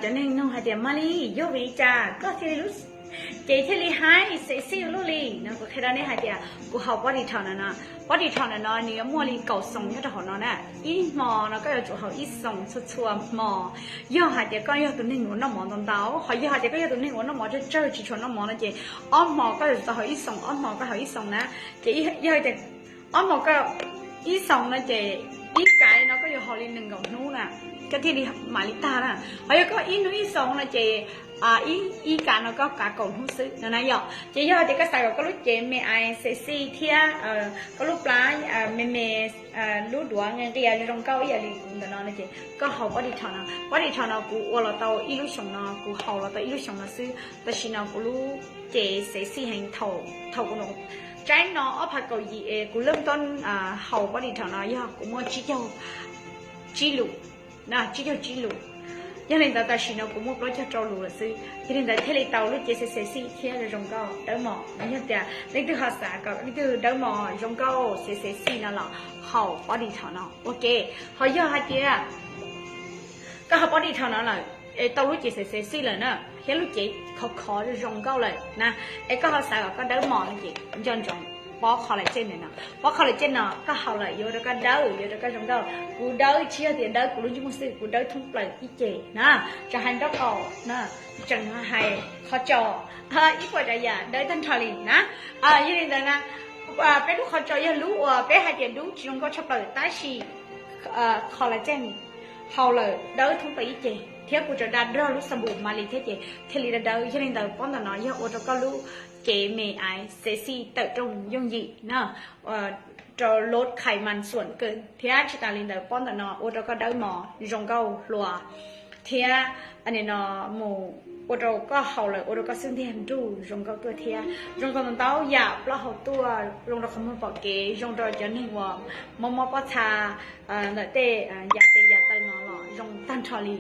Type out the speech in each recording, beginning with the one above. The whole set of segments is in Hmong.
Cov neeg nug hais tias, Maj Lis, yog vim li cas koj thiaj li lub cev thiaj li haib sexy ua luaj li no? Kuv qhia rau nej hais tias kuv haus Body Tonic no no, Body Tonic no no nws yuav muaj li kaum xoos nyob rau hauv no na. Ib hmo no koj yuav tsum haus ib xoos txhua txhua hmo. Yog hais tias koj yog tus neeg uas noj mov ntau ntau, ho yog hais tias koj yog tus neeg uas noj mov tsawg tsawg tsis tshua noj mov no ces ob hmo koj yuav tsum tau haus ib xoos, ob hmo koj haus ib xoos na. Ces yog tias ob hmo koj ib xoos no ces ib kav no koj yuav haus li nees nkaum hnub na, koj thiaj li mam li tag na. Ho yog koj ib hnub ib xoos no ces ib kav no koj kav kaum hnub xwb no na yom. Ces yog tias koj xav kom koj lub cev me ais sexy thiab koj lub plab me me, lub duav nqia nqia zoo nkauj ib yam li kuv ntawm no no ces koj haus Body Tonic no. Body Tonic no kuv ua los tau ib lub xyoos no, kuv haus los tau ib lub xyoos no xwb, tam sim no kuv lub cev sexy heev. Thaum kuv tsaib no ob phav kaum yim es kuv lub tob haus Body Tonic no yog kuv muaj tsib caug tsib lus, tsib caug tsib lus. Yog li ntawd tam sim no kuv muaj plaub caug rau lus lawm xwb, yog li ntawd thiaj li tau lub cev sexy thiab zoo nkauj dawb mos. Yog tias leej twg ho xav kom leej twg dawb mos zoo nkauj sexy no los haus Body Tonic no ua ke. Ho yog hais tias koj haus Body Tonic no lawm es tau lub cev sexy lawm na, thiab lub cev khov khov zoo nkauj lawm na, es koj ho xav kom koj dawb mos no ces nco ntsoov pob collagen no. Pob collagen no koj haus lawm yuav ua rau koj dawb, yuav ua rau koj zoo nkauj. Kuv dawb tsis yog tias dawb kuv lub ntsej muag xwb, kuv dawb thoob plaws ib ce na. Tsis hais nraub qaum na, tseem hais qhov tsos, ib puas tsav yam dawb tag nrho li na. Yog li ntawd na, peb lub qhov tsos yog lub uas peb hais tias dub tsis zoo nkauj tshaj plaws tab sis collagen haus lawm dawb thoob plaws ib ce, thiab kuv tseem da nrog lub xab npum Maj Lis thiab ces thiaj li da dawb. Yog li ntawd pob ntawm no yog ua rau koj lub cev me ais sexy tawm rooj yooj yim na, rau lub khais mas xuam kawg, thiab tsis tas li ntawd pob ntawm no ua rau koj dawb mos zoo nkauj hluas, thiab no mus ua rau koj haus lawm ua rau koj xub ntiag nruj zoo nkauj tuaj thiab. Zoo rau ntau ntau yam, plaub hau tuaj, zoo rau qhov muag pom kev, zoo rau cov neeg uas mob mob pob txha ntawm tej yam tes yam taw no los zoo tag nrho li.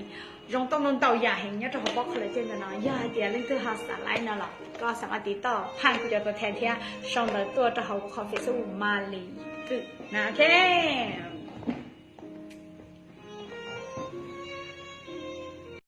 Zoo tau ntau ntau yam heev nyob rau hauv pob collagen ntawm no. Yog hais tias leej twg ho xav laib no los koj xav mas tiv toj phaj kuv cov tus thaiv thiab sau ntawv tuaj rau hauv kuv qhov Facebook Maj Lis Kwm na, ok.